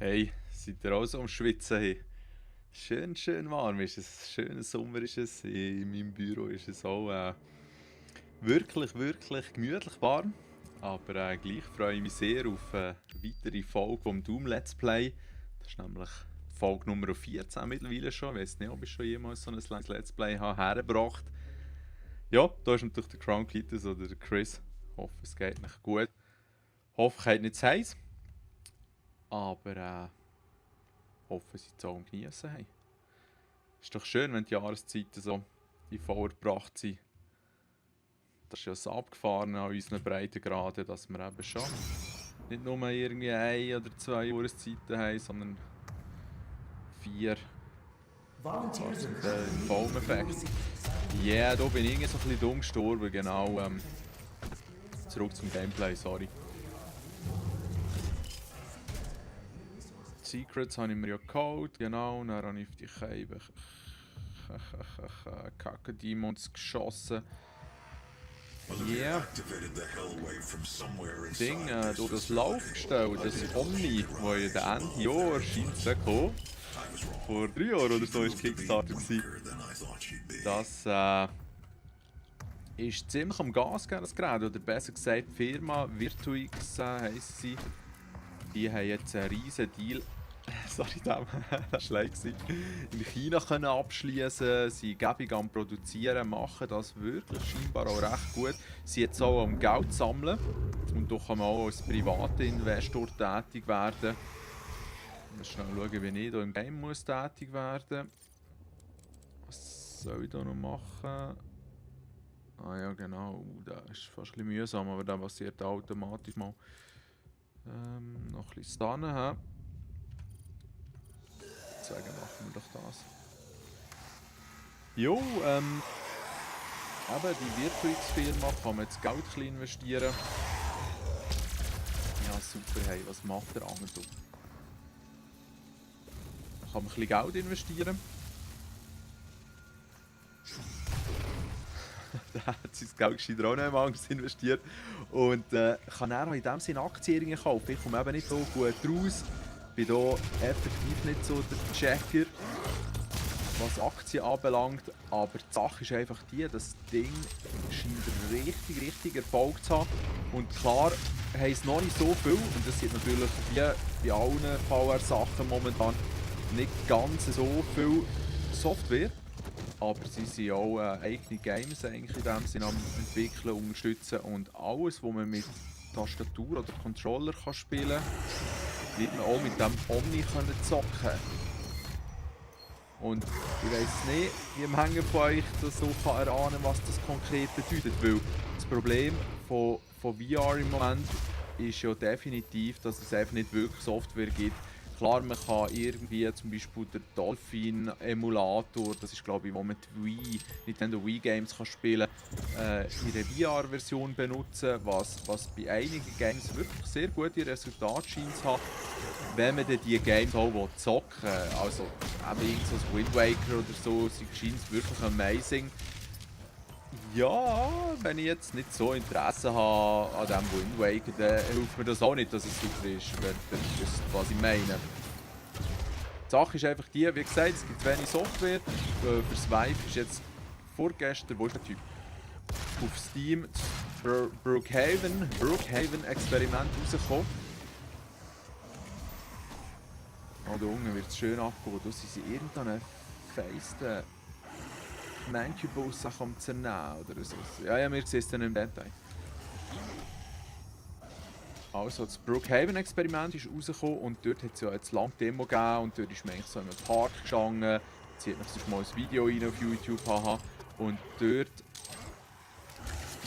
Hey, seid ihr auch so am Schwitzen? Hey? Schön, schön warm ist es. Schöner Sommer ist es. In meinem Büro ist es auch wirklich, wirklich gemütlich warm. Aber gleich freue ich mich sehr auf eine weitere Folge vom Doom Let's Play. Das ist nämlich Folge Nummer 14 mittlerweile schon. Ich weiß nicht, ob ich schon jemals so ein langes Let's Play habe hergebracht. Ja, da ist natürlich der Crown oder der Chris. Ich hoffe, es geht nicht gut. Ich hoffe, ich habe nicht zu heiß. Aber hoffe, sie es auch am Genießen haben. Ist doch schön, wenn die Jahreszeiten so in vorgebracht sind. Das ist ja das Abgefahrene an unseren Breitengraden, dass wir eben schon nicht nur irgendwie 1 oder 2 Jahreszeiten haben, sondern 4. Also der Baumeffekt. Ja, yeah, da bin ich irgendwie so ein bisschen dumm gestorben, genau. Zurück zum Gameplay, sorry. Secrets habe ich mir ja geholt, genau. Dann habe ich auf die Kacke-Demons geschossen. Ja. Ding, durch das Laufgestell, das Omni, das in den Ende Jahr erscheint zu kommen. Vor 3 Jahren oder so war Kickstarter. Das ist ziemlich am Gas gegeben, das Gerät. Oder besser gesagt, die Firma Virtuix heisst sie. Die haben jetzt einen riesen Deal. Sorry, das war schlecht. In China können abschließen, sie gäbig am Produzieren, machen das wirklich scheinbar auch recht gut. Sie jetzt auch am Geld sammeln und da kann man auch als privater Investor tätig werden. Ich muss schnell schauen, wie ich hier im Game muss tätig werden. Was soll ich da noch machen? Ah ja, genau, das ist fast ein bisschen mühsam, aber das passiert automatisch mal. Noch ein bisschen stunnen. Deswegen machen wir doch das. Jo, eben die Virtuix-Firma kann man jetzt Geld ein bisschen investieren. Ja, super, hey, was macht der andere so? Da kann man ein bisschen Geld investieren. Da hat sein Geld gescheiter auch nicht mal investiert. Und kann er auch in dem Sinne Aktien kaufen. Ich komme eben nicht so gut raus. Ich bin hier effektiv nicht so der Checker, was Aktien anbelangt, aber die Sache ist einfach die, das Ding scheint richtig Erfolg zu haben. Und klar haben es noch nicht so viel, und das sind natürlich wie bei allen VR-Sachen momentan nicht ganz so viel Software, aber sie sind auch eigene Games eigentlich in dem Sinne am entwickeln, unterstützen und alles, was man mit Tastatur oder Controller kann spielen kann, wird man auch mit dem Omni können zocken. Und ich weiss nicht, wie manche von euch das so erahnen kann, was das konkret bedeutet. Weil das Problem von VR im Moment ist ja definitiv, dass es einfach nicht wirklich Software gibt. Klar, man kann irgendwie zum Beispiel den Dolphin-Emulator, das ist glaube ich, wo man die Nintendo Wii Games kann spielen kann, in der VR-Version benutzen, was bei einigen Games wirklich sehr gute Resultate scheint zu haben, wenn man dann die Games auch zocken will. Also eben irgend so ein Wind Waker oder so, sie scheint es wirklich amazing. Ja, wenn ich jetzt nicht so Interesse habe an diesem Wind Waker, dann hilft mir das auch nicht, dass es super ist, wenn das ist, was ich meine. Die Sache ist einfach die, wie gesagt, es gibt wenig Software. Fürs Vive ist jetzt vorgestern, wo ist der Typ? Auf Steam das Brookhaven Experiment rausgekommen. Oh, da unten wird es schön abgeholt. Da sind sie irgendeinen feisten Mancubus am zernehmen oder so. Ja, wir sehen es dann im Detail. Also, das Brookhaven-Experiment ist rausgekommen und dort hat es ja jetzt lange Demo gegeben und dort ist man eigentlich so in einem Park gestanden. Zieht noch mal ein Video rein auf YouTube, haha. Und dort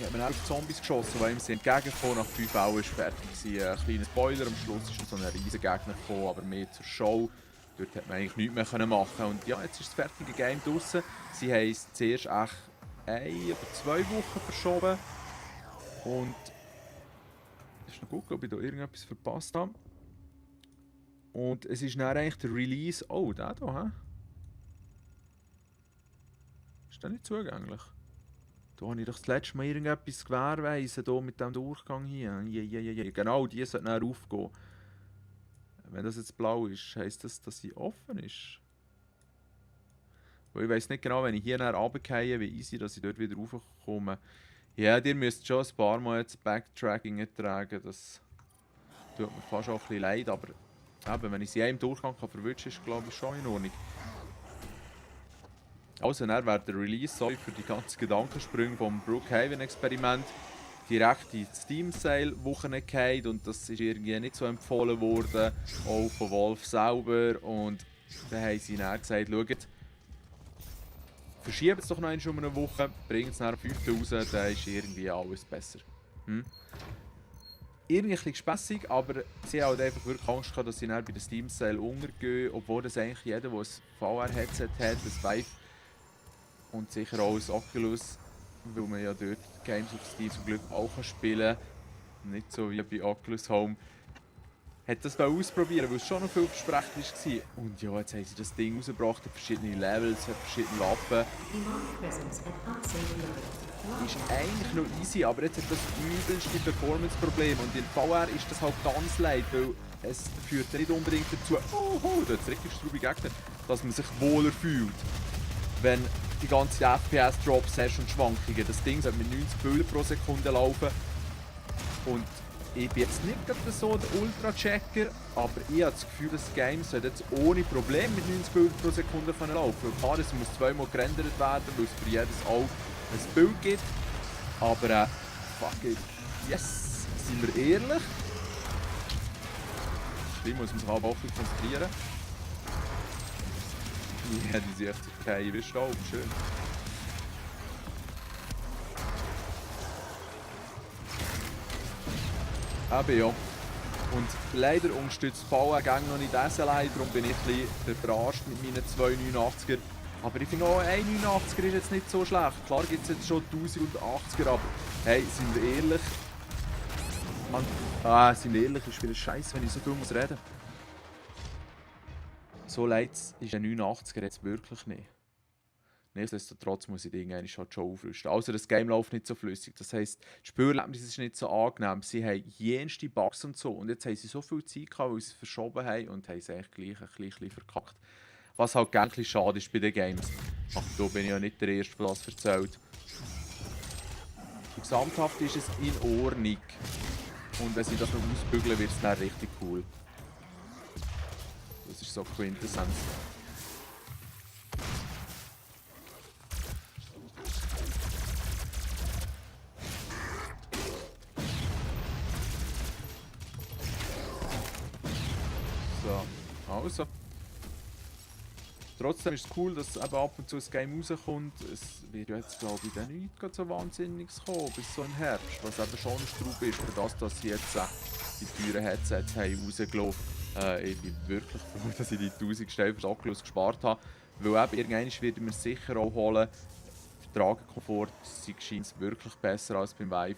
hat man auch auf Zombies geschossen, weil ihm sie entgegengekommen. Nach 5 Augen ist fertig. Ein kleiner Spoiler, am Schluss ist so ein riesiger Gegner gekommen, aber mehr zur Show. Dort hat man eigentlich nichts mehr machen. Und ja, jetzt ist das fertige Game draussen. Sie haben es zuerst echt 1 oder 2 Wochen verschoben. Und es ist noch gut, ob ich da irgendetwas verpasst habe. Und es ist dann eigentlich der Release. Oh, der hier, hä? Ist der nicht zugänglich? Da habe ich doch das letzte Mal irgendetwas gewährweisen, hier mit diesem Durchgang hier. Genau, die sollten dann aufgehen. wenn das jetzt blau ist, heisst das, dass sie offen ist? Weil ich weiss nicht genau, wenn ich hier nachher runtergehe, wie easy, dass ich dort wieder raufkomme. Ja, ihr müsst schon ein paar Mal jetzt Backtracking ertragen. Das tut mir fast auch ein bisschen leid, aber eben, wenn ich sie in einem Durchgang verwischen kann, ist glaube ich schon in Ordnung. Also, dann wäre der Release, sorry für die ganzen Gedankensprünge vom Brookhaven-Experiment, direkt in die Steam-Sale-Woche gefallen und das ist irgendwie nicht so empfohlen worden, auch von Valve selber. Und dann haben sie dann gesagt, schaut, verschiebt es doch noch einmal um eine Woche, bringt es nach 5. raus, dann ist irgendwie alles besser. Irgendwie ein bisschen gespässig, aber sie haben halt einfach wirklich Angst gehabt, dass sie dann bei der Steam-Sale untergehen, obwohl das eigentlich jeder, der ein VR-Headset hat, ein Vive und sicher auch ein Oculus, weil man ja dort Games auf Steam zum Glück auch spielen kann, nicht so wie bei Oculus Home, hat das ausprobieren, weil es schon noch vielversprechend war. Und ja, jetzt haben sie das Ding rausgebracht, hat verschiedene Levels, hat verschiedene Waffen. Ist eigentlich noch easy, aber jetzt hat das übelste Performance-Problem. Und in VR ist das halt ganz leid, weil es führt nicht unbedingt dazu, da ist richtig straube Gegner, dass man sich wohler fühlt, wenn die ganzen FPS-Drops hast und Schwankungen. Das Ding soll mit 90 Bilder pro Sekunde laufen. Und ich bin jetzt nicht gerade so der Ultra-Checker, aber ich habe das Gefühl, das Game sollte jetzt ohne Probleme mit 90 Bildern pro Sekunde laufen können. Klar, es muss zweimal gerendert werden, weil es für jedes Auge ein Bild gibt. Aber fuck it. Yes! Sind wir ehrlich? Schlimm, muss man sich halt auch ein bisschen konzentrieren. Ja, die sind echt okay, wie Staub, schön. Eben ja. Und leider unterstützt VR gang noch nicht SLI, darum bin ich ein bisschen verarscht mit meinen 289er. Aber ich finde auch ein 89er ist jetzt nicht so schlecht. Klar gibt es jetzt schon 1080er, aber hey, sind wir ehrlich? Sind wir ehrlich, ist wieder scheiße, wenn ich so dumm muss reden. So leid ist ein 89er jetzt wirklich nicht. Nichtsdestotrotz muss ich irgendwann schon aufrüsten. Also das Game läuft nicht so flüssig. Das heisst, das Spürerlebnis ist nicht so angenehm. Sie haben jenste Bugs und so. Und jetzt haben sie so viel Zeit gehabt, weil sie es verschoben haben und haben es eigentlich gleich ein bisschen verkackt. Was halt gerne ein bisschen schade ist bei den Games. Ach, da bin ich ja nicht der Erste, der das erzählt. Gesamthaft ist es in Ordnung. Und wenn sie das noch ausbügeln, wird es dann richtig cool. Das ist so Quintessenz. So, also. Trotzdem ist es cool, dass eben ab und zu ein Game rauskommt. Es wird ja jetzt, glaube ich, dann nicht so wahnsinnig kommen, bis so im Herbst. Was eben schon ein Straub ist, für das, dass sie jetzt die teuren Headsets haben rausgelassen. Ich bin wirklich froh, dass ich die 1000 Stellen für das Oculus gespart habe. Weil eben irgendwann werde ich mir sicher auch holen. Der Tragekomfort scheint es wirklich besser als beim Vive.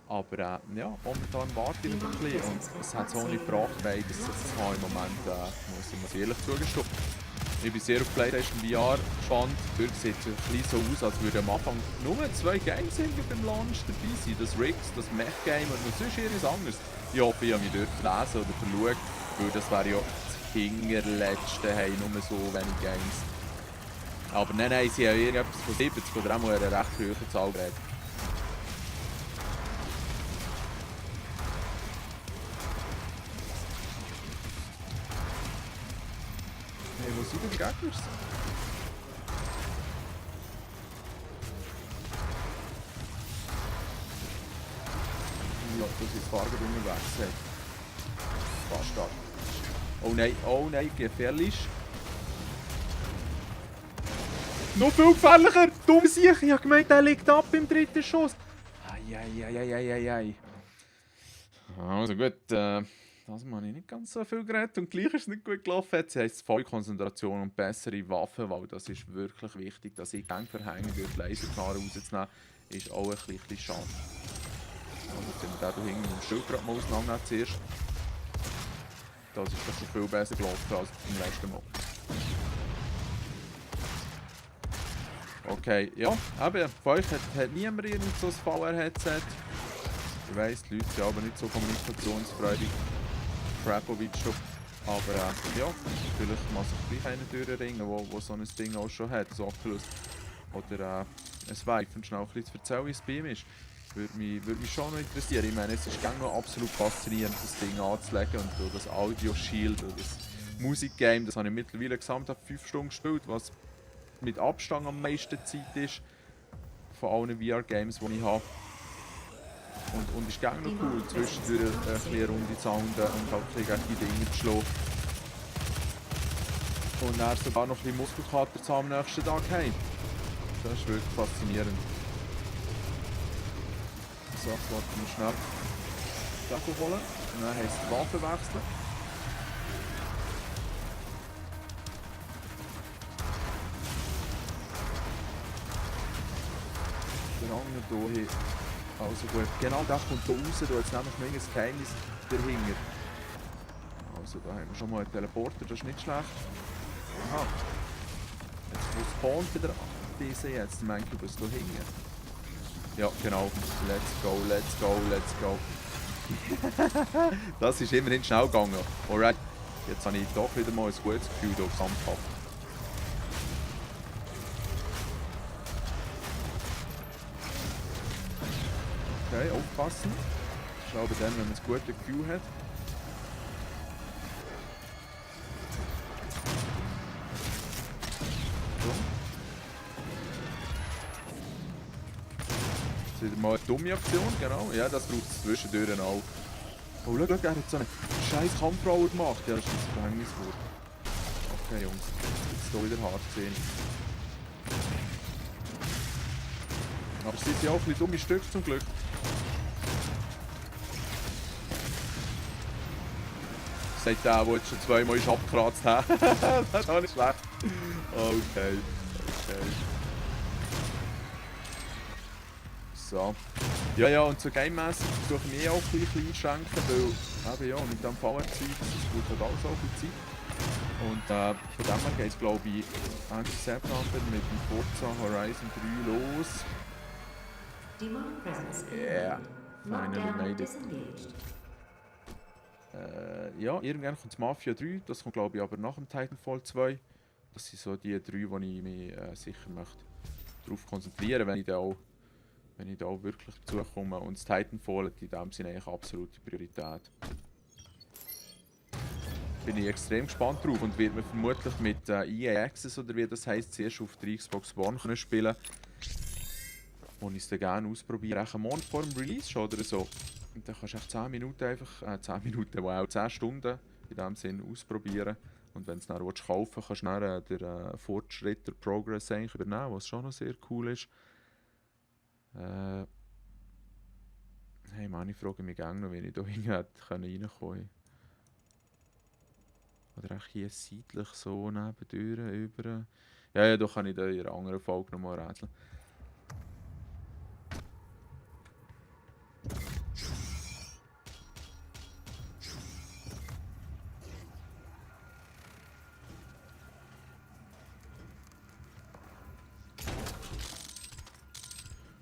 Aber ja, momentan warte ich noch ein bisschen und es hat es auch nicht gebracht, weil das jetzt im Moment, muss ich mir ehrlich zugestehen. Ich bin sehr auf PlayStation VR gespannt. Dort sieht es ein bisschen so aus, als würde am Anfang nur 2 Games beim Launch dabei sein. Das Riggs, das Mech-Game und noch sonst irgendwas anderes. Ich hoffe, ich habe mich dort gelesen oder verschaut, weil das wäre ja das Hinterletzte, haben nur so wenig Games. Aber nein, sie haben irgendetwas von 70 oder auch eine recht hohe Zahl geredet. Hey, wo sind denn die Gegner? Ja, das ist Farbe unterwegs. Bastard. Oh nein, gefährlich. Noch viel gefährlicher! Dumm Sieg! Ich habe gemeint, der liegt ab im 3. Schuss. Eieieiei. Also gut, das habe ich nicht ganz so viel geredet und gleich ist es nicht gut gelaufen. Jetzt heisst es voll Konzentration und bessere Waffen, weil das ist wirklich wichtig, dass ich Gang verhängen durch Laserknarren rauszunehmen, ist auch ein bisschen schade. Also jetzt haben wir den hier hinten im Schild gerade mal auseinandernehmen zuerst. Das ist doch schon viel besser gelaufen als beim letzten Mal. Okay, ja, eben, von euch hat niemand irgend so ein VR-Headset. Ich weiss, die Leute sind aber nicht so kommunikationsfreudig. Crapovic schon. Aber ja, vielleicht muss sich gleich einer durchringen, wo so ein Ding auch schon hat, so Oculus. Oder ein Vive, und schnell ein bisschen zu erzählen, wie es bei ihm ist. Würde mich schon noch interessieren. Ich meine, es ist gang noch absolut faszinierend, das Ding anzulegen und so das Audio-Shield und das Musikgame, das habe ich mittlerweile gesamt 5 Stunden gespielt, was mit Abstand am meisten Zeit ist von allen VR-Games, die ich habe. Und ist gang noch cool, zwischendurch ein bisschen Runde sounden und halt ein bisschen gegen die Dinge zu schlagen. Und dann sogar noch ein bisschen Muskelkater am nächsten Tag haben. Das ist wirklich faszinierend. So, warten wir schnell die Akku holen. Und dann heisst es Waffe wechseln. Der andere hier. Also gut, genau das kommt hier raus, da jetzt nämlich noch ein Geheimnis dahinter. Also da haben wir schon mal einen Teleporter, das ist nicht schlecht. Aha. Jetzt wo spawnt wieder diese jetzt, der Mancubus hier hinten. Ja, genau. Let's go, let's go, let's go. Das ist immerhin schnell gegangen. Alright. Jetzt habe ich doch wieder mal ein gutes Gefühl hier gesamthaft. Okay, aufpassen. Das ist aber dann, wenn man ein gutes Gefühl hat. So. Das ist wieder mal eine dumme Aktion, genau. Ja, das braucht es zwischendurch auch. Oh, schau, er hat so einen scheiß Kampfroller gemacht. Ja, das ist ein Gefängniswort. Okay, Jungs. Jetzt hier wieder hart gesehen. Aber sie sind ja auch ein bisschen dumme Stücke zum Glück. Sagt der jetzt schon zweimal ist abgekratzt hat. Das ist auch nicht schlecht. Okay. Okay. So. Ja, ja, und so game-mässig versuche ich mich auch ein bisschen einschränken, weil eben ja, mit dem VR-Zeug, das braucht halt auch so viel Zeit. Und von dem her geht es, glaube ich, Ende September mit dem Forza Horizon 3 los. Yeah, finally made it. Ja, irgendwann kommt Mafia 3, das kommt glaube ich aber nach dem Titanfall 2. Das sind so die 3, wo ich mich sicher möchte darauf konzentrieren, wenn ich da auch wirklich dazu komme. Und das Titanfall hat in dem Sinne eigentlich absolute Priorität. Bin ich extrem gespannt drauf und wird man vermutlich mit EA Access oder wie das heisst, zuerst auf der Xbox One können spielen. Und ich es dann gerne ausprobieren. Echt morgen vor dem Release schon oder so. Und dann kannst du echt 10 Minuten einfach, 10 Minuten, wow, 10 Stunden in dem Sinn ausprobieren. Und wenn du es dann kaufen willst, kannst du dann den Fortschritt, der Progress eigentlich übernehmen, was schon noch sehr cool ist. Hey Mann, ich frage mich gerne noch, wie ich da reinkommen konnte. Oder auch hier seitlich so nebendurch über. Ja, ja, da kann ich da in einer anderen Folge nochmal rätseln.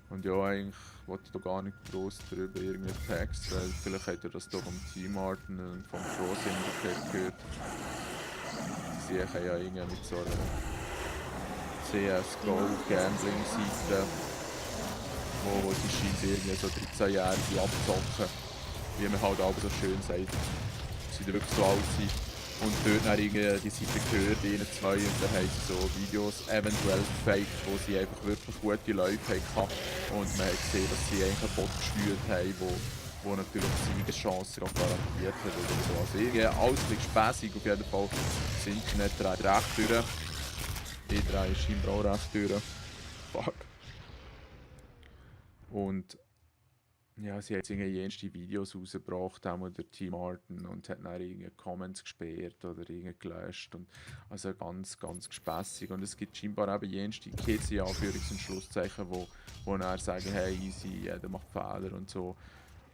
Und ja, eigentlich wollte ich da gar nicht groß darüber irgendeinen Text, weil vielleicht habt ihr das hier vom Team Martin und vom Pro Syndicate gehört. Sie haben ja irgendwie mit so einer CSGO Gambling Seite, wo sie scheinbar irgendwie so 13-Jährige abzocken, wie man halt auch so schön sagt, sie wirklich so alt sind. Und dort dann irgendwie die Seite gehört, ihnen zwei, und dann haben sie so Videos eventuell gefaked, wo sie einfach wirklich gute Läufe hatten. Und man hat gesehen, dass sie eigentlich einen Bot gesteuert haben, wo natürlich die Siegeschancen auch garantiert hat oder so. Also irgendwie alles ein bisschen spässig, auf jeden Fall. Das Internet dreht recht durch. Ich drehe scheinbar auch recht durch. Fuck. Und ja, sie hat irgendwie jenste Videos rausgebracht, auch der Team Martin, und hat dann irgendwie Comments gesperrt oder irgendwie gelöscht. Und also ganz, ganz gespässig. Und es gibt scheinbar eben jenste Kids, in Anführungs- und Schlusszeichen, wo dann sagen, hey, easy, der macht Fehler und so.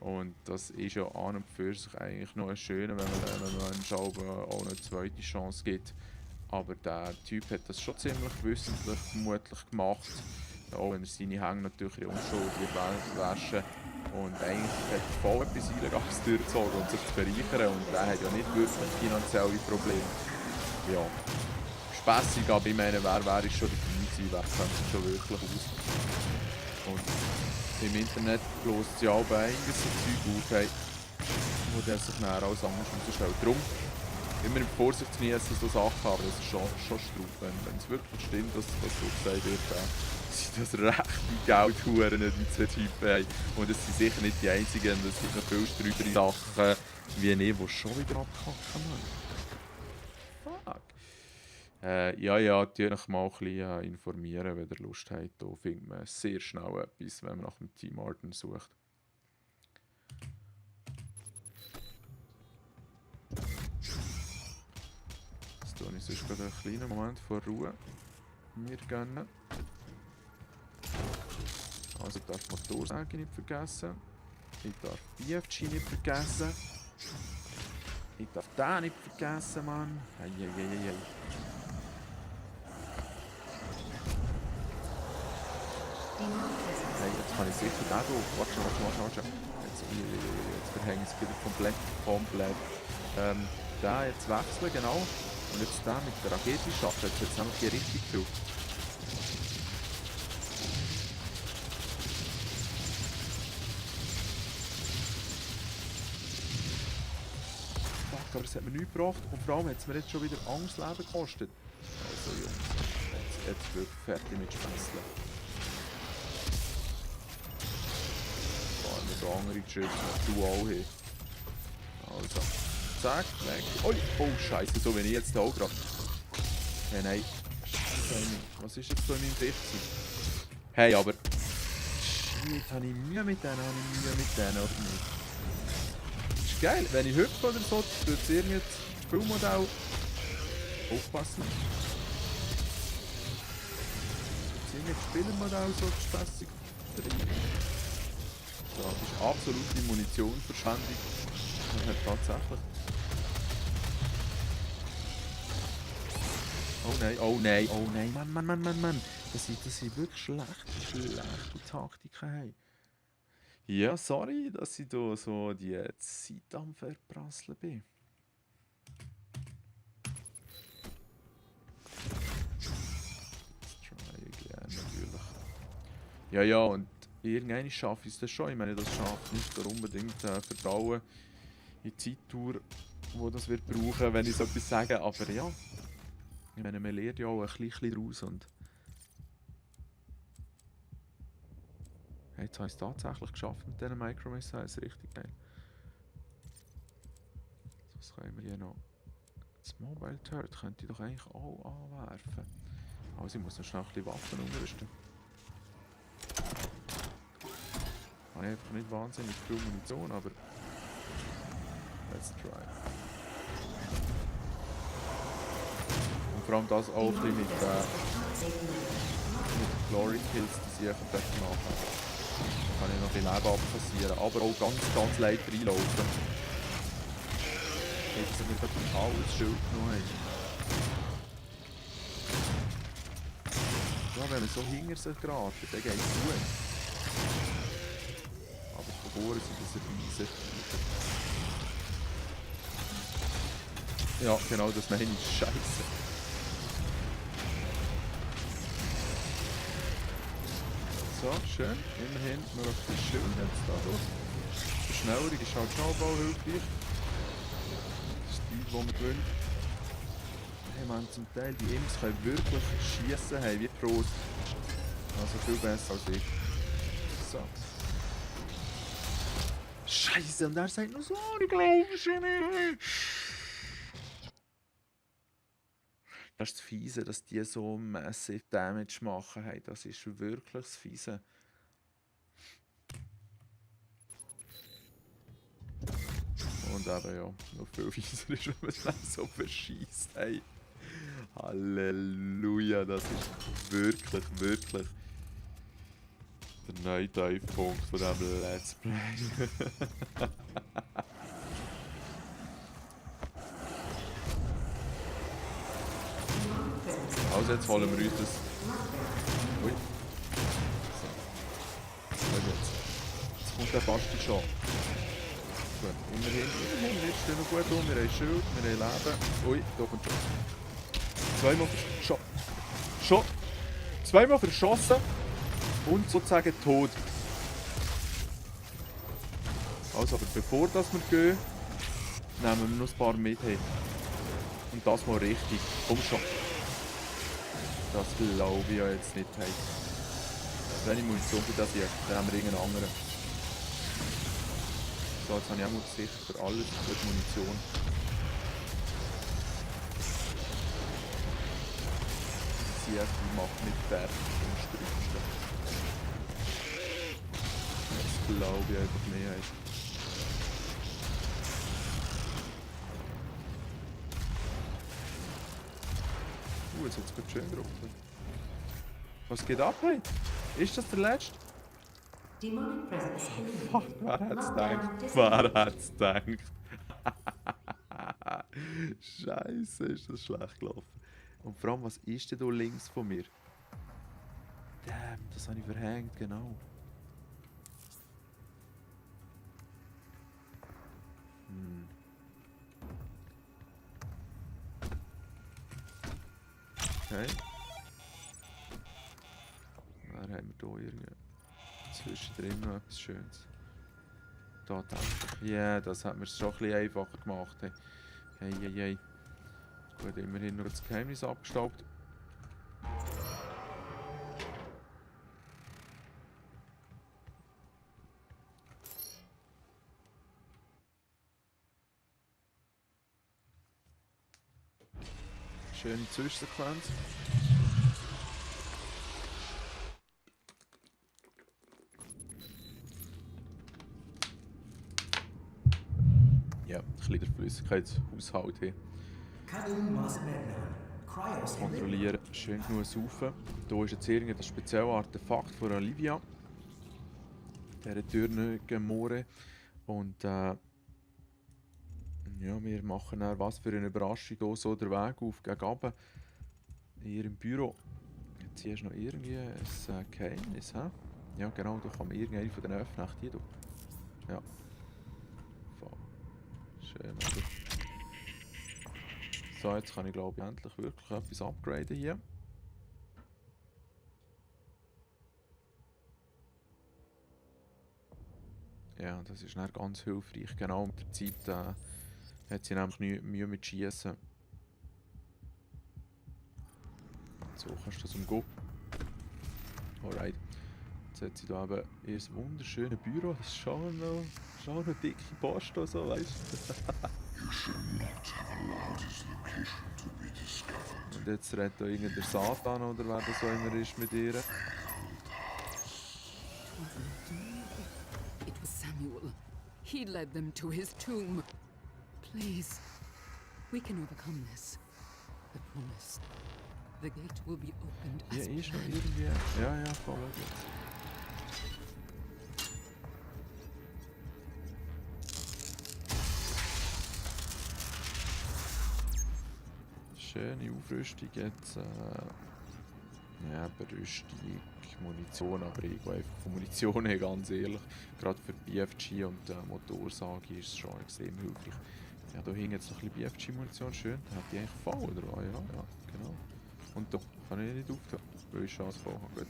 Und das ist ja an und für sich eigentlich noch ein schöner, wenn man einem Schalben auch eine zweite Chance gibt. Aber der Typ hat das schon ziemlich wissentlich vermutlich gemacht. Auch wenn er seine Hänge natürlich unschuldig waschen. Und eigentlich hat er voll etwas Illegales durchgezogen und sich zu bereichern. Und er hat ja nicht wirklich finanzielle Probleme. Ja, spässig, aber ich meine, wer ist schon dabei gewesen, wer kennt sich schon wirklich aus. Und im Internet löst es ja auch einiges so Zeug auf, hey, wo der sich näher als anders herausstellt. Darum immer mit Vorsicht genießen, so Sachen, aber das ist schon Struf. Wenn es wirklich stimmt, dass so gesagt wird, sind das rechte Geldhuren, die zwei Typen haben. Und es sind sicher nicht die einzigen, es gibt noch viel strübere Sachen wie ich, die schon wieder abkacken, Mann. Fuck. Ja, die euch mal ein bisschen informieren, wenn ihr Lust habt. Da findet man sehr schnell etwas, wenn man nach dem Team Arden sucht. Jetzt tue ich sonst gerade einen kleinen Moment von Ruhe mir gönnen. Also darf die Motorsäge nicht vergessen. Ich darf BFG nicht vergessen. Ich darf den nicht vergessen, Mann. Hey. Hey, jetzt kann ich sicher den hier. Warte. Jetzt verhänge ich es wieder komplett. Den jetzt wechseln, genau. Und jetzt den mit der Rakete schaffen. Jetzt hat es nämlich hier richtig viel. Fuck, aber es hat mir nichts gebracht. Und vor allem hat es mir jetzt schon wieder Angstleben gekostet. Also Jungs, jetzt wird fertig mit Späßle. So andere Chips noch du auch hin. Also, zack, weg. Oh Scheiße, so wie ich jetzt auch gerade. Hey, nein. Was ist jetzt so in meinem Gesicht? Hey, aber. Shit, habe ich Mühe mit denen, oder nicht? Ist geil, wenn ich hüpfe oder so, tut es irgendwie das Spielmodell. Aufpassen. Tut irgendwie das Spielmodell so spässig. Das ist absolute Munitionsverschwendung. Tatsächlich. Oh nein, Mann. Das sind wirklich schlechte Taktiken. Hey. Ja, sorry, dass ich da so die Zeit am Verprasseln bin. Let's try again, natürlich. Ja, und irgendwann schaffe ich es das schon. Ich meine, das schafft nicht unbedingt Vertrauen in die Zeittour, die das wird brauchen, wenn ich so etwas sage. Aber ja, ich meine, man lernt ja auch ein bisschen daraus. Und hey, jetzt habe ich es tatsächlich geschafft mit diesen Micro-Missiles. Richtig geil. Was können wir hier noch? Das Mobile Turret könnte ich doch eigentlich auch anwerfen. Also ich muss noch schnell ein bisschen Waffen umrüsten. Ich habe einfach nicht wahnsinnig viel Munition, aber let's try. Und vor allem das auch ein bisschen mit Glory Kills, die sie einfach machen. Da kann ich noch ein bisschen Leben abkassieren, aber auch ganz leicht reinlaufen. Jetzt sind wir gerade alles Schild genommen. Ja, wenn man so hinter sich geraten, dann geht es gut. Aber von vorne sind das riesig. Ja, genau, das meine ich. Scheiße. So, schön. Immerhin noch ein bisschen Schild jetzt da durch. Die Verschnellerung ist halt schon auch hilfreich. Das ist die, die man gewinnt. Hey man, zum Teil die Imps können wirklich schiessen, hey, wie Pros. Also viel besser als ich. So. Scheiße, und er sagt noch so, ich glaube nicht. Das ist das Fiese, dass die so massive Damage machen. Hey, das ist wirklich das Fiese. Und eben ja, noch viel fieser ist, wenn man es so verschießt. Hey. Halleluja, das ist wirklich der neue Tiefpunkt von diesem Let's Play. Also jetzt holen wir uns das. Ui. So. Jetzt kommt der fast schon. Gut, immerhin, wir stehen noch gut um, wir haben Schild, wir haben Leben. Ui, da kommt schon. Zweimal verschossen und sozusagen tot. Also, aber bevor das wir gehen, nehmen wir noch ein paar mit. Hey. Und das mal richtig. Komm schon. Das glaube ich ja jetzt nicht. Hey. Wenn ich Munition für das hier, dann haben wir irgendeinen anderen. So, jetzt habe ich auch mal Gesicht für alles. Gut, Munition. Die CFI macht nicht fertig im Strübsten. Das glaube ich einfach nicht. Hey. Jetzt hat es gut schön geruckelt. Was geht ab, hey? Ist das der letzte? Fuck, wer hat's gedacht? Wer hat's gedacht? Scheiße, ist das schlecht gelaufen. Und vor allem, was ist denn da links von mir? Damn, das habe ich verhängt, genau. Okay. Dann haben wir hier irgendwie zwischendrin noch etwas Schönes. Da denke ich. Ja, yeah, das hat mir es schon ein bisschen einfacher gemacht. Hey, hey, hey. Gut, immerhin nur das Geheimnis abgestaubt. Schöne Zwischensequenz. Ja, ein bisschen der Flüssigkeitshaushalt hier. Kontrollieren, schön genug saufen. Hier ist jetzt irgendein das spezielle Artefakt von Olivia. Dieser türnigen Moore. Und ja, wir machen dann was für eine Überraschung auch so den Weg auf gegen runter. Hier im Büro. Jetzt hier ist noch irgendwie ein Geheimnis, hä? Ja genau, da kann man irgendeine von den öffnen. Echt hier, du. Ja. Voll. Schön, oder? So, jetzt kann ich glaube ich endlich wirklich etwas upgraden hier. Ja, das ist dann ganz hilfreich. Genau mit der Zeit hat sie nämlich nie Mühe mit Schießen. So kannst du das umgehen. Alright. Jetzt hat sie da eben ihr wunderschönes Büro. Das ist schon noch dicke Post oder so, weißt du? Und jetzt redet da irgendein Satan oder wer das auch immer ist mit ihr. It was Samuel. He led them to his tomb. Please, we can overcome this. I promise. The gate will be opened Ja, as ist noch planned. irgendwie. Ja, voll gut. Schöne Aufrüstung jetzt. Ja, Berüstung, Munition, aber ich gehe einfach von Munition her, ganz ehrlich. Gerade für BFG und Motorsage ist es schon extrem hilfreich. Ja, da hing jetzt noch ein bisschen BFG-Munition, schön. Da hat die eigentlich voll, oder? Ah, ja, genau. Und da kann ich nicht auftun, weil ich Chance voll habe. Gut.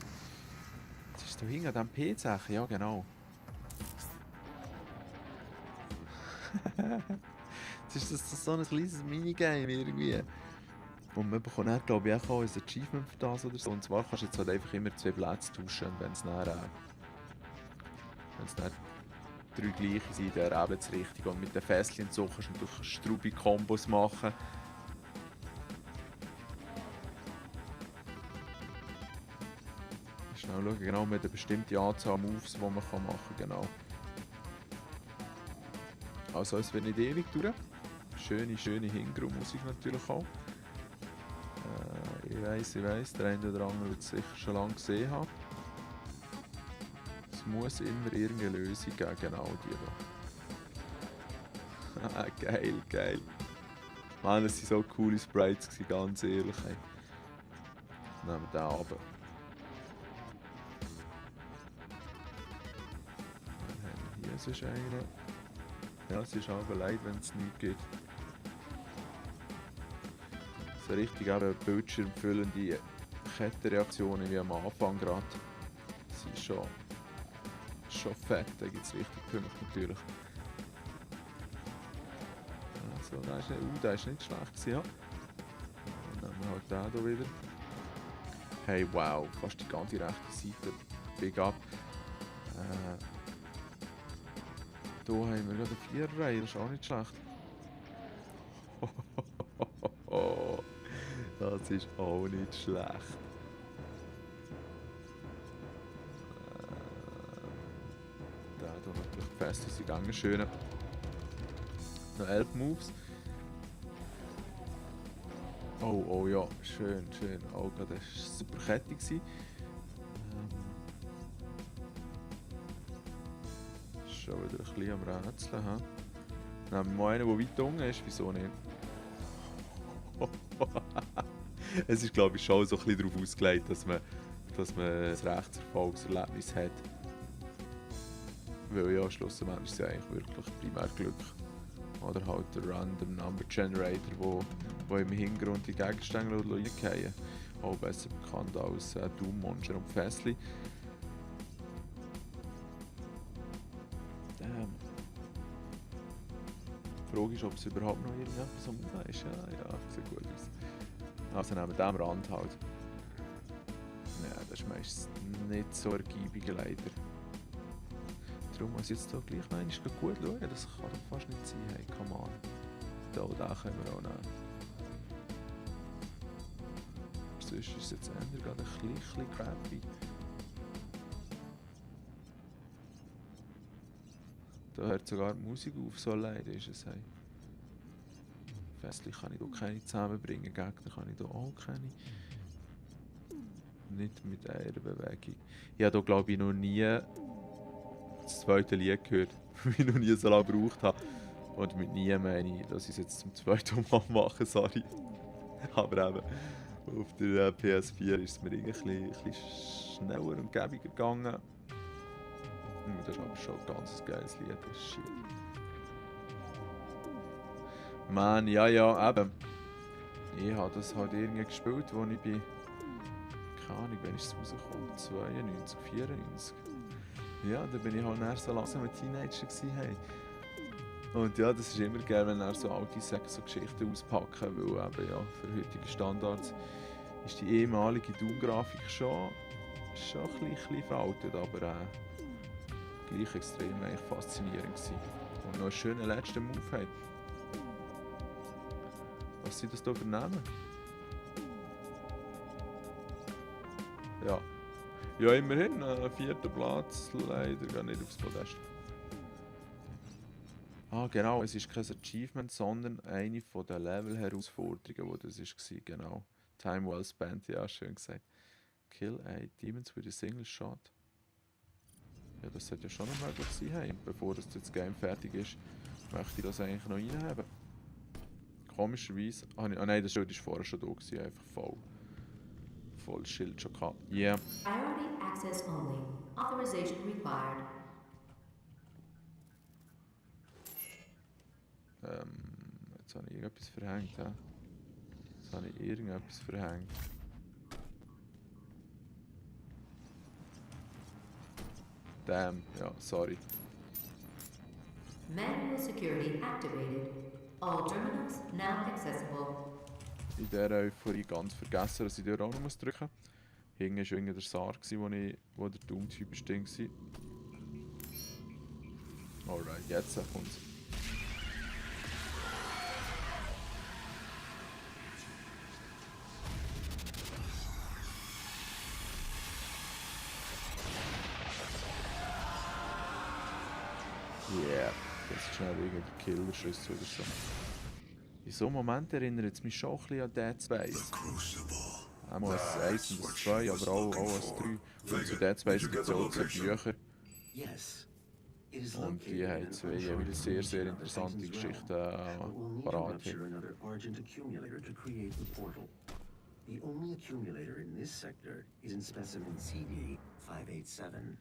Jetzt ist da hinten an diesem PC, ja genau. Jetzt ist das so ein kleines Minigame irgendwie. Und man bekommt dann, glaube ich, auch ein Achievement für das oder so. Und zwar kannst du jetzt halt einfach immer 2 Plätze tauschen. Und wenn es dann 3 gleiche sind, dann eben das Richtige. Und mit den Fässchen und so kannst du natürlich Strubi-Kombos machen. Schnell schauen, genau, mit einer bestimmten Anzahl Moves, die man machen kann. Genau. Also es wird nicht ewig dauern. Schöne Hintergrundmusik natürlich auch. Ich weiss, der eine oder andere wird es sicher schon lange gesehen haben. Es muss immer irgendeine Lösung geben, genau die da. Geil. Mann, das waren so coole Sprites, ganz ehrlich. Ey. Jetzt nehmen wir den runter. Dann haben wir es ist einer. Ja, es ist aber leid, wenn es nichts gibt. So richtig eben bildschirmfüllende Kettenreaktionen wie am Anfang gerade. Sie ist schon fett, da gibt es richtig Punkte natürlich. Also, der ist nicht schlecht gewesen, ja. Dann nehmen wir halt den hier wieder. Hey, wow, fast die ganze rechte Seite. Big up. Hier haben wir gerade eine 4er-Reihe, das ist auch nicht schlecht. Das ist auch nicht schlecht. Der hier natürlich fest in gegangen, schön. Noch 11 Moves. Oh ja, schön. Oh, das war super kettig. Schon wieder ein bisschen am Rätseln. Nehmen wir mal einen, der weit unten ist, wieso nicht? Es ist, glaube ich, schon so ein bisschen darauf ausgelegt, dass man ein Rechtserfolgserlebnis hat. Weil ja, schlussendlich ist es ja eigentlich wirklich primär Glück. Oder halt der Random Number Generator, wo im Hintergrund die Gegenstände fallen. Auch besser bekannt als Doom Monster und Fässli. Damn. Die Frage ist, ob es überhaupt noch irgendetwas am Mund ist. Ja, sieht gut aus. Also neben dem Rand halt. Ja, das ist meistens nicht so ergiebig leider. Darum muss ich jetzt hier gleich noch einmal gut schauen. Das kann doch fast nicht sein. Hey, come on. Da können wir auch nehmen. Sonst ist es jetzt eher gerade ein bisschen crappy. Da hört sogar die Musik auf, so leid ist es. Hey. Festlich kann ich hier keine zusammenbringen, Gegner kann ich hier auch keine. Nicht mit einer Bewegung. Ich habe hier, glaube ich, noch nie das zweite Lied gehört, weil ich noch nie so lange gebraucht habe. Und mit nie meine ich, dass ich es jetzt zum zweiten Mal mache, sorry. Aber eben, auf der PS4 ist es mir irgendwie ein bisschen schneller und gäbiger gegangen. Das ist aber schon ein ganz geiles Lied, das ist shit. Man, ja, eben. Ich habe das halt irgendwie gespielt, als ich bei... Keine Ahnung, wann ist es rausgekommen? 92, 94? Ja, da bin ich halt erst so langsam ein Teenager gewesen. Hey. Und ja, das ist immer geil, wenn er so alte so Geschichten auspacken, weil eben, ja, für heutige Standards ist die ehemalige Doom-Grafik schon ein bisschen veraltet, aber gleich extrem eigentlich faszinierend gewesen. Und noch einen schönen letzten Move hat. Was sind das hier für Namen? Ja. Ja, immerhin, 4. Platz, leider gar nicht aufs Podest. Ah, genau, es ist kein Achievement, sondern eine von den Level-Herausforderungen, die das war, genau. Time well spent, ja, schön gesagt. Kill 8 Demons with a single shot. Ja, das sollte ja schon noch möglich sein, hey. Bevor das Game fertig ist, möchte ich das eigentlich noch reinhaben. Komischerweise... Ah nein, das Schild war vorher schon da, gewesen, einfach voll Schild schon gehabt. Yeah. Priority access only. Authorization required. Jetzt habe ich irgendetwas verhängt, hä? Jetzt habe ich irgendetwas verhängt. Damn, ja, sorry. Manual security activated. All terminals now accessible. In dieser Euphorie ganz vergessen, dass ich dort auch noch drücken muss. Hinten war irgendwie der Sar, wo der Doom-Typ war. Alright, jetzt kommt's. Yeah, das ist schnell irgendein Killerschüsse oder so. In so einem Moment erinnert es mich schon ein bisschen an Dead Space. Einmal als 1 und als 2, aber auch als 3. Und zu Dead Space gibt es auch 2 Bücher. Und die haben zwei jeweils sehr, sehr interessante Geschichten parat. The only accumulator in this sector is in specimen CD 587.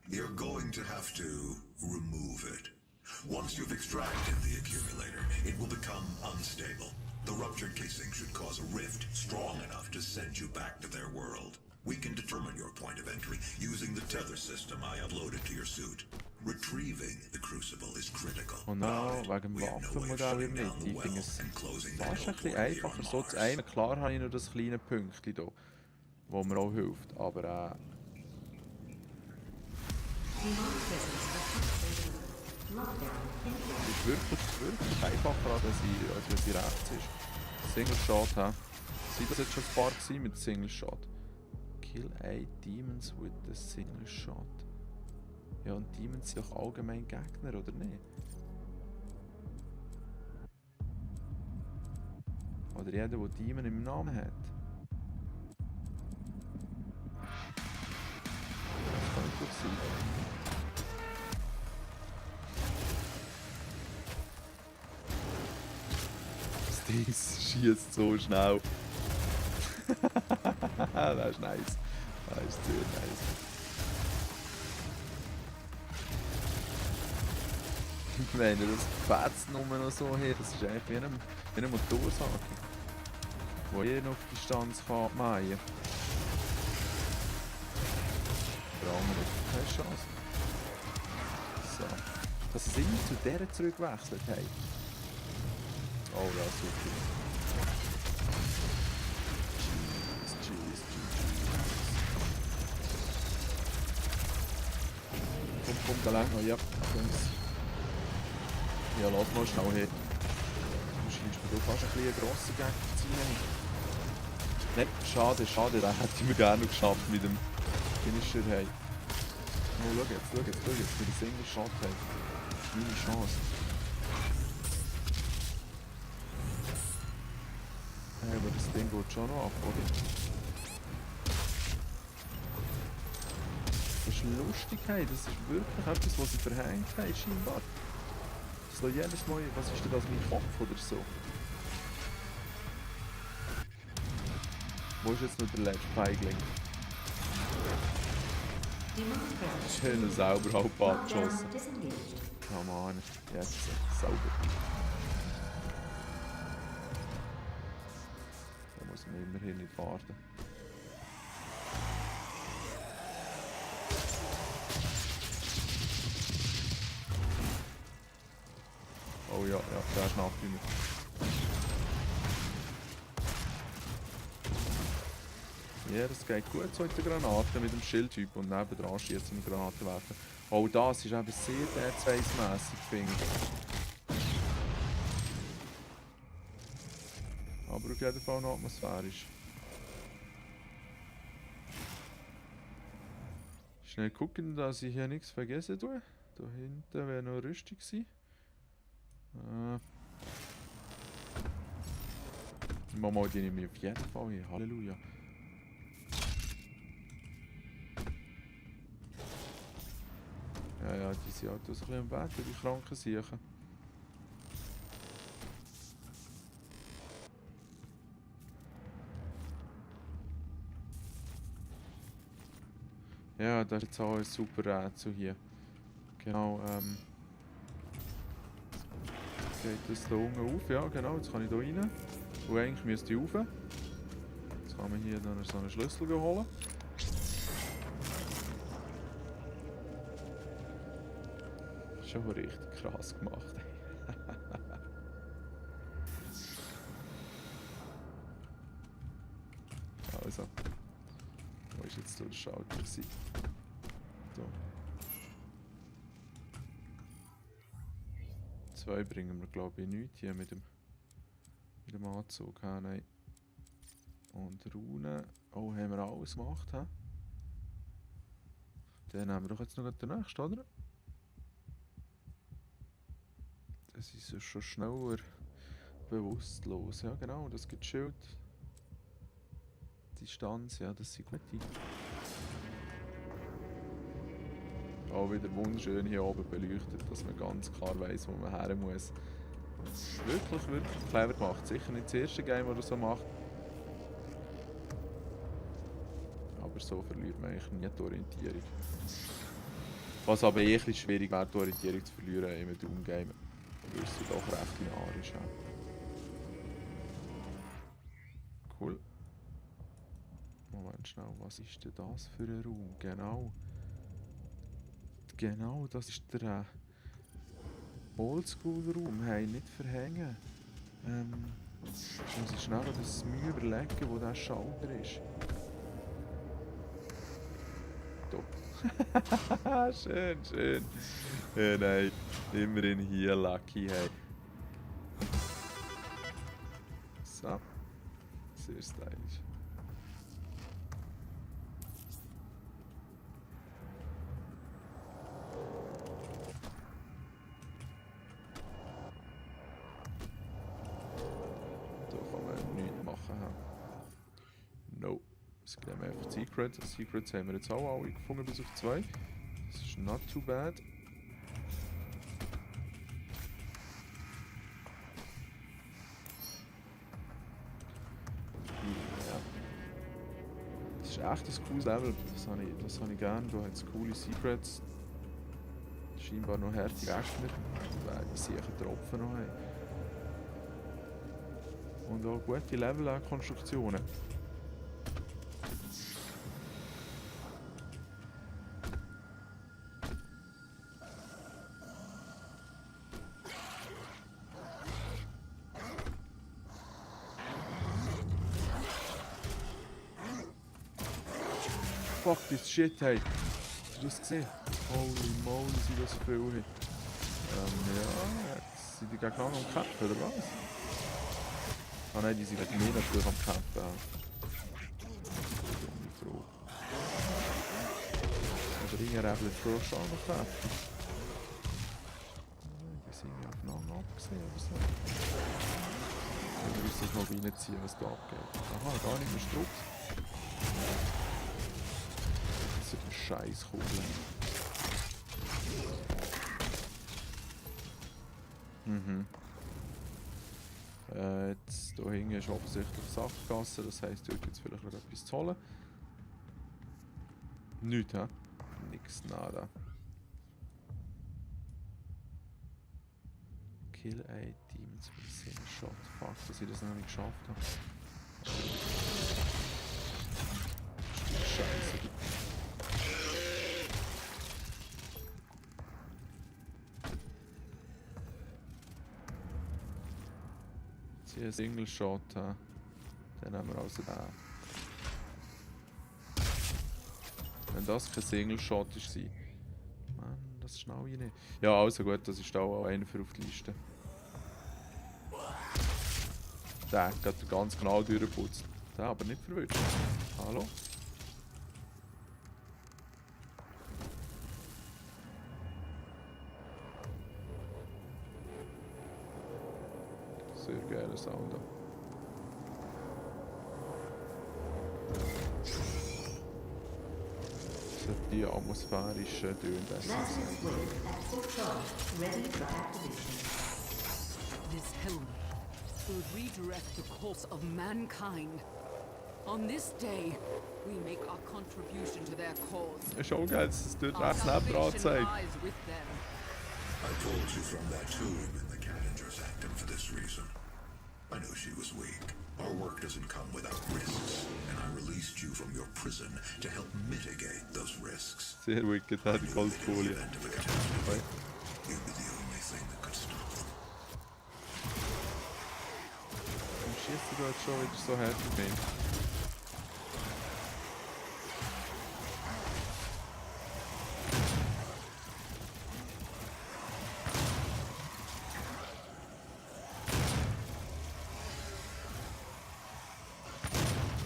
You're going to have to remove it. Once you've extracted the accumulator, it will become unstable. The ruptured casing should cause a rift strong enough to send you back to their world. We can determine your point of entry using the tether system I uploaded to your suit. Retrieving the crucible is critical. Und auch wegen dem We have no way of Waffenmodell in shutting der down Mitte. the Ich finde well es and closing the fast ein null bisschen core here einfacher on so zu Mars. aimen. Klar habe ich noch das kleine Pünktchen hier, wo mir auch hilft. Aber Demonic presence activated. Lockdown in es ist wirklich einfacher, als wenn sie rechts ist. Single Shot, hä? Sind das jetzt schon ein paar gewesen mit Single Shot? Kill 8 Demons with a Single Shot. Ja, und Demons sind doch allgemein Gegner, oder nicht? Oder jeder, der Demon im Namen hat. Das kann gut sein. Das Ding schießt so schnell. Das ist nice. Das ist sehr nice. Wenn ihr das fetzt nur noch so her, das ist einfach wie eine Motorsage, die jeder auf Distanz kann mähen. Der andere hat keine Chance. So. Dass sie immer zu der zurückgewechselt haben. Oh ja, super. Jeez. Komm, da lang noch, ja. Jungs. Ja, lass mal schnell her. Du scheinst mir doch fast ein bisschen grosser Gegner zu sein. Nicht, schade, den hätte ich mir gerne noch geschafft mit dem Finisher. Hey. Oh, schau jetzt, mit dem Single Shot. Hey. Das ist meine Chance. Hey, aber das Ding geht schon noch ab, oder? Das ist lustig, hey. Das ist wirklich etwas, was sie verhängt haben, scheinbar. So jedes Mal, was ist denn das, mein Kopf oder so? Wo ist jetzt noch der letzte Feigling? demonic presence. Schön sauber halb abgeschossen. Lockdown disengaged. Oh Mann, jetzt sauber. Da muss man immerhin nicht warten. Oh ja, der ist nachgekommen. Ja, das geht gut so mit der Granate, mit dem Schildtyp und nebendran schießen und Granaten werfen. Oh, das ist eben sehr Dead Space-mässig, finde ich. Aber auf jeden Fall noch atmosphärisch. Schnell gucken, dass ich hier nichts vergessen tue. Da hinten wäre noch Rüstung gewesen. Mama, die nehme ich auf jeden Fall hier. Halleluja. Ja, die sind halt so ein bisschen am Beten, die kranken Siechen. Ja, das ist jetzt auch ein super Rätsel hier. Genau, geht das da unten auf? Ja, genau, jetzt kann ich da rein. Und eigentlich müsste ich rauf. Jetzt kann man hier dann so einen Schlüssel holen. Schon richtig krass gemacht. Also, wo ist jetzt der Schalter gewesen? Da. 2 bringen wir glaube ich nichts hier mit dem Anzug. Ha, nein. Und Runen. Oh, haben wir alles gemacht? Ha? Dann haben wir doch jetzt noch den nächsten, oder? Das ist ja schon schneller bewusstlos. Ja genau, das gibt Schild. Distanz, ja, das sind gute. Auch wieder wunderschön hier oben beleuchtet, dass man ganz klar weiss, wo man her muss. Das ist wirklich clever gemacht. Sicher nicht das erste Game, das er so macht. Aber so verliert man eigentlich nie die Orientierung. Was aber eh ein bisschen schwierig wäre, die Orientierung zu verlieren im Doom-Game. Weil es doch recht linear ist. Ja. Cool. Moment schnell, was ist denn das für ein Raum? Genau. Genau, das ist der Oldschool-Raum. Hey, nicht verhängen. Muss ich schnell das Mühe überlegen, wo der Schalter ist. Top. Schön, schön. Ja, nein, immerhin hier Lucky, hey. So. Sehr stylisch. Da kann man nichts machen. No. Es gibt einfach Secrets. Secrets haben wir jetzt auch alle gefunden, bis auf 2. Das ist not too bad. Ja. Das ist echt ein cooles Level. Das habe ich gerne. Da hat es coole Secrets. Scheinbar noch harte Gegner, weil die sicher Tropfen noch haben. Und auch gute Level-Konstruktionen. Fuck this shit, hey. Hast du das gesehen? Holy moly, sind das viele. Ja, jetzt sind die gegeneinander am Kämpfen, oder was? Ah nein, die sind gegen mich natürlich am Kämpfen. Dumme Frage. Aber irgendwie vielleicht schon noch kämpfen. Die sind ja aufeinander abgesehen oder so. Wir müssen das mal reinziehen, was da abgeht. Aha, gar nicht mehr Strupp. Das sind Scheißkugeln. Mhm. Jetzt hier hinten ist offensichtlich Sackgasse, das heisst, dort gibt es vielleicht noch etwas zu holen. Nichts, hä? Nix, nada. Kill a Demons with a single shot. Fuck, dass ich das noch nicht geschafft habe. Scheiße. Jetzt hier ein Single Shot, dann nehmen wir also den. Wenn das kein Single Shot war. Mann, das ist schnell rein. Ja, also gut, das ist auch einer für auf die Liste. Der hat gerade ganz genau durchgeputzt. Der aber nicht verwischt. Hallo? Sehr geiler Sound. Die atmosphärische Töne besser sein. Lazarus Wave at full charge, ready for activation. This helmet will redirect the course of mankind. On this day, we make our contribution to their cause. Ist auch geil, dass es dort Our rechts neben dran salvation zeigt. lies with them. I pulled you from that tomb in the Calendar Sanctum for this reason. I knew she was weak. Our work doesn't come without risks, and I released you from your prison to help mitigate those risks. Sehr wicked, I hat die knew that in the Goldfolie. event of a catastrophe, you'd be the only thing that could stop them. Warum schießt du jetzt schon wieder so hart mit mir?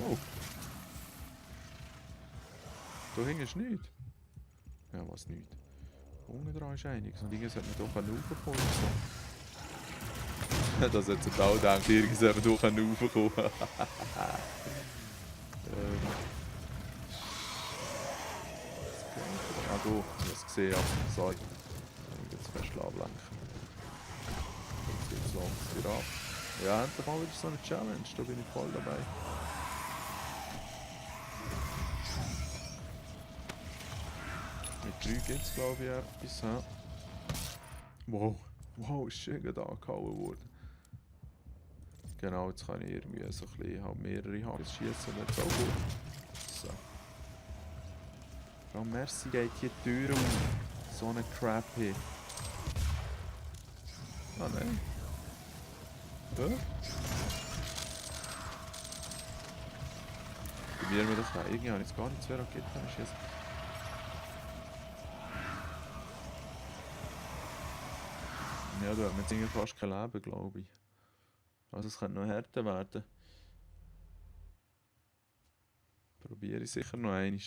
Oh. Da hinten ist nichts. Ja, was nicht. Unten dran ist einiges. Und irgendwas hat man doch einen raufgekommen. So. Das hat sich auch gedacht, irgendwas hat man doch einen raufgekommen. Ah, du, ich habe es gesehen, ja. Sorry. Ich will jetzt fest ablenken. Jetzt geht's langsam wieder ab. Ja, endlich mal wieder so eine Challenge, da bin ich voll dabei. Mit 3 gibt es, glaube ich, etwas. Ja. Wow, wow, ist schön da angehauen worden. Genau, jetzt kann ich irgendwie so ein bisschen halt mehrere Haken schießen, nicht so gut. So. Frau Merci geht hier die Tür auf. So eine Crap hier. Ah nein. Ja? Probieren wir das mal. Irgendwie habe ich jetzt gar nicht 2 Raketen schießen. Ja, da hat man jetzt irgendwie fast kein Leben, glaube ich. Also es könnte noch härter werden. Probiere ich sicher noch einmal.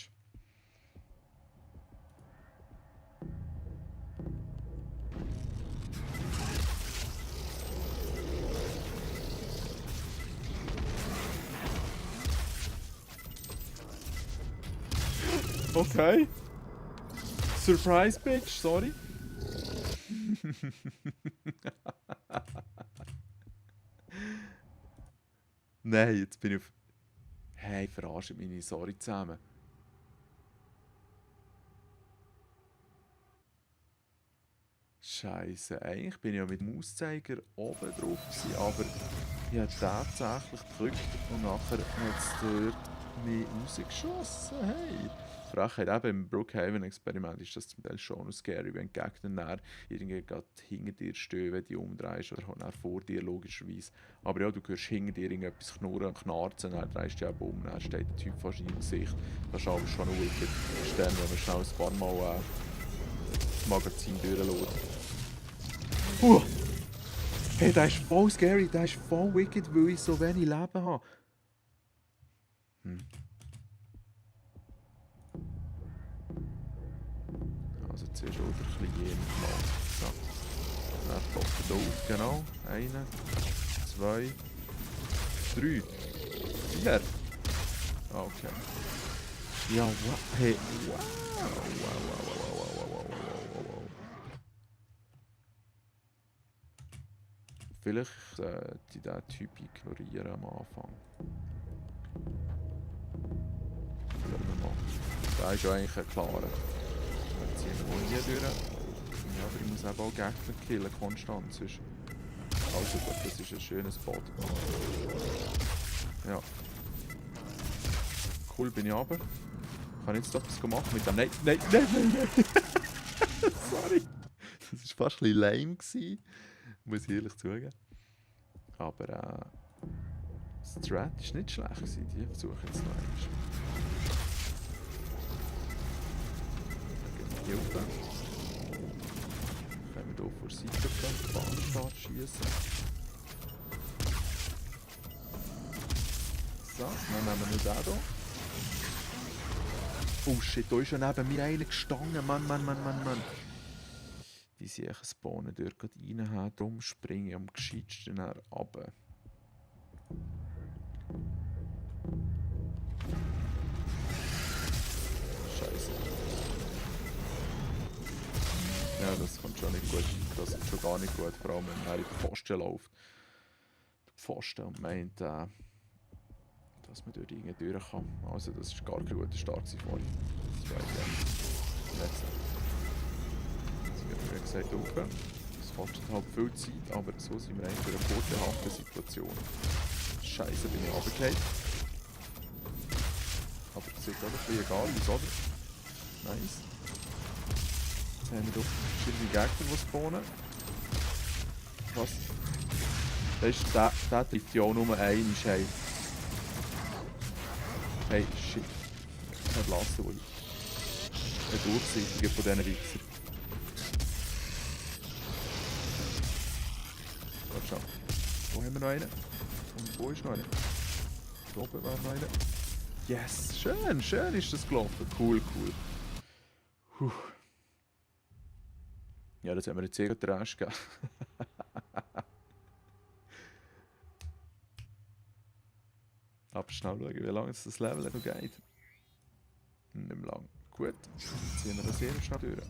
Okay. Surprise, bitch, sorry. Nein, jetzt bin ich auf... Hey, verarscht meine Sorry zusammen. Scheiße, eigentlich bin ich ja mit dem Mauszeiger oben drauf gewesen, aber ich habe tatsächlich gedrückt und nachher hat es dort mich rausgeschossen. Hey! Frechheit, eben im Brookhaven-Experiment ist das zum Teil schon noch scary, wenn die Gegner dann irgendwie gerade hinter dir stehen, wenn du umdrehst oder dann vor dir logischerweise. Aber ja, du hörst hinter dir irgendetwas knurren und knarzen, dann drehst du dich eben um, dann steht der Typ fast in deinem Gesicht. Das ist aber schon noch wicked. Dann, wenn man schnell ein paar Mal das Magazin durchschaut. Hey, der ist voll scary, der ist voll wicked, weil ich so wenig Leben habe. Also zuerst auch ein bisschen jeden Mal. So. Dann ploppt er auf, genau. 1, 2, 3, 4. Okay. Ja, wow. Hey, wow. Vielleicht die diesen Typ ignorieren am Anfang. Schauen wir mal. Der ist ja eigentlich ein klarer. Jetzt ziehen wir hier durch. Ja, aber ich muss eben auch Gegner killen, konstant. Sonst. Also gut, das ist ein schönes Spot. Ja. Cool, bin ich runter. Kann ich jetzt doch etwas machen mit dem... Nein, nein, nein, nein, nein. Sorry. Das war fast ein bisschen lame gewesen. Muss ich ehrlich zugeben. Aber das Strat war nicht schlecht gewesen. Die versuche ich jetzt noch einmal. Dann gehen wir hier hoch. Können wir hier vor der Seite den Bahnstart schießen. So, dann nehmen wir den hier. Oh shit, da ist ja neben mir einer gestanden. Mann. Die sehe ich spawnen dort rein haben, darum springe ich am gescheitsten runter. Scheiße. Ja, das kommt schon nicht gut. Das ist schon gar nicht gut, vor allem wenn man in den Pfosten läuft. Der Pfosten und meint, dass man dort irgendwie durch kann. Also das ist gar kein guter Start vorhin. Das weiß ich nicht. Wie gesagt, hoch. Das kostet halt viel Zeit, aber so sind wir eigentlich in einer vorteilhaften Situation. Scheiße, bin ich runtergefallen. Aber das ist auch ein bisschen egal, wieso, oder? Nice. Jetzt haben wir doch verschiedene Gegner, die spawnen. Was? Weißt du, der trifft ja auch nur einen, hey. Hey, shit. Nicht lassen, wo ich... Ein Durchsichtiger von diesen Wichsern. Schau. Wo haben wir noch einen? Und wo ist noch einer? Da oben war noch einer. Yes! Schön ist das gelaufen. Cool. Puh. Ja, das haben wir jetzt sehr gut Rest gegeben. Aber schnell schauen, wie lange es das Level noch geht. Nicht mehr lang. Gut, jetzt ziehen wir das hier schnell durch.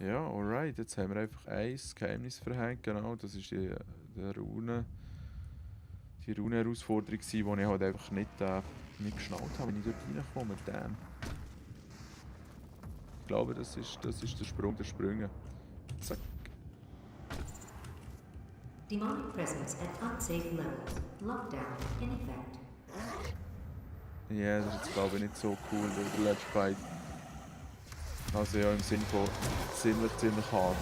Ja, alright. Jetzt haben wir einfach ein Geheimnis verhängt. Genau, das ist die Rune-Herausforderung, die ich halt einfach nicht geschnallt habe, wenn ich dort reinkomme. Damn. Ich glaube, das ist der Sprung der Sprünge. Zack. Demonic presence at unsafe levels. Lockdown in effect. Ja, das ist jetzt glaube ich nicht so cool, der letzte Fight. Also ja, im Sinne von ziemlich hart.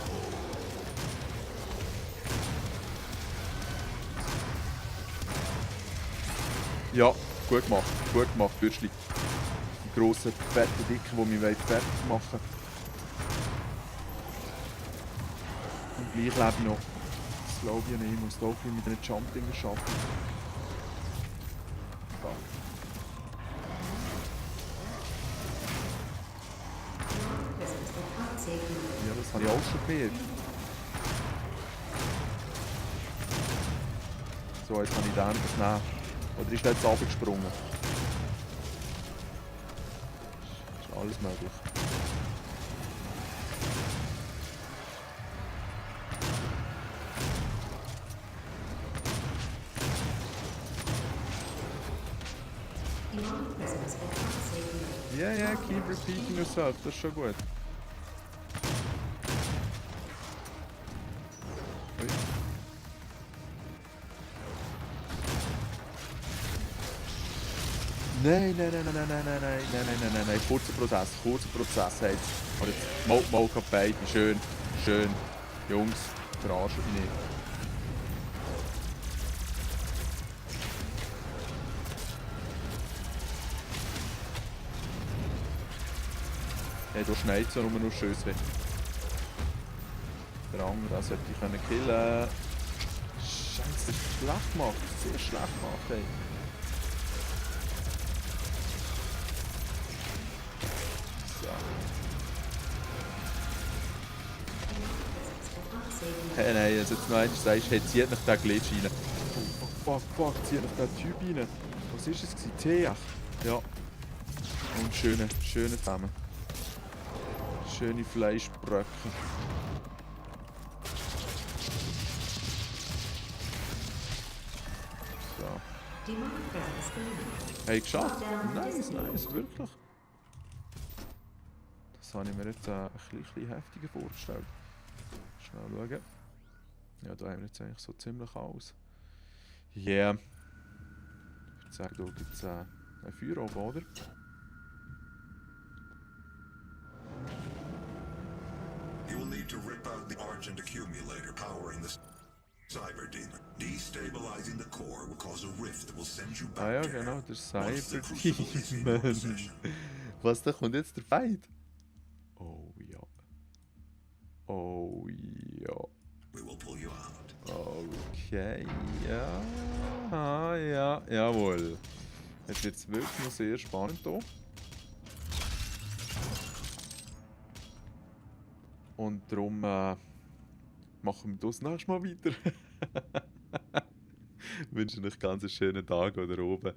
Ja, gut gemacht, Bürschli. Die grossen, fetten Dicken, die mich fertig machen wollen. Und gleich lebe ich noch. Das glaube ich nicht, ich muss da viel mit einem Jump-Dinger arbeiten. Fuck. Presence at unsafe levels. Ja, das habe ich auch schon probiert. So, jetzt habe ich den das nehmen. Oder ist der jetzt runtergesprungen? Ist alles möglich. Demonic presence at unsafe levels. Ja, ja, keep repeating yourself, das ist schon gut. Ui. Nein, kurzer Prozess jetzt. Aber jetzt, mal beide, schön. Jungs, verarschen mich nicht. Ja, du schneit so nur Schüsse. Der andere, sollte ich können killen. Scheiße, schlecht gemacht, sehr schlecht gemacht, ey. So. Hey, nein, also jetzt noch einmal sagst, hey, zieht mich der Glitch rein. Oh, fuck, zieht mich der Typ rein. Was ist es gewesen? Teach? Ja. Und schöne zusammen. Schöne Fleischbröcken. So. Demonic presence eliminated. Hey, geschafft! Nice, wirklich. Das habe ich mir jetzt ein bisschen heftiger vorgestellt. Schnell schauen. Ja, da haben wir jetzt eigentlich so ziemlich alles. Yeah. Ich würde sagen, da gibt es ein Feuer oben, oder? You will need to rip out the Argent accumulator powering the Cyber Demon. Destabilizing the core will cause a rift that will send you back Ah ja, there. genau, der Once the crucible is in your Cyber-Demon. possession. Was, da kommt jetzt der Fight? Oh ja. Oh ja. We will pull you out. Okay, ja. Ah, ja, jawohl. Jetzt wird es wirklich noch sehr spannend hier. Und darum machen wir das nächste Mal weiter. Ich wünsche euch ganz einen schönen Tag oder oben.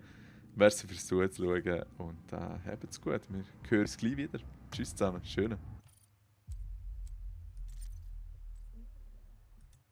Merci fürs Zuschauen und habt's gut. Wir hören uns gleich wieder. Tschüss zusammen. Schönen.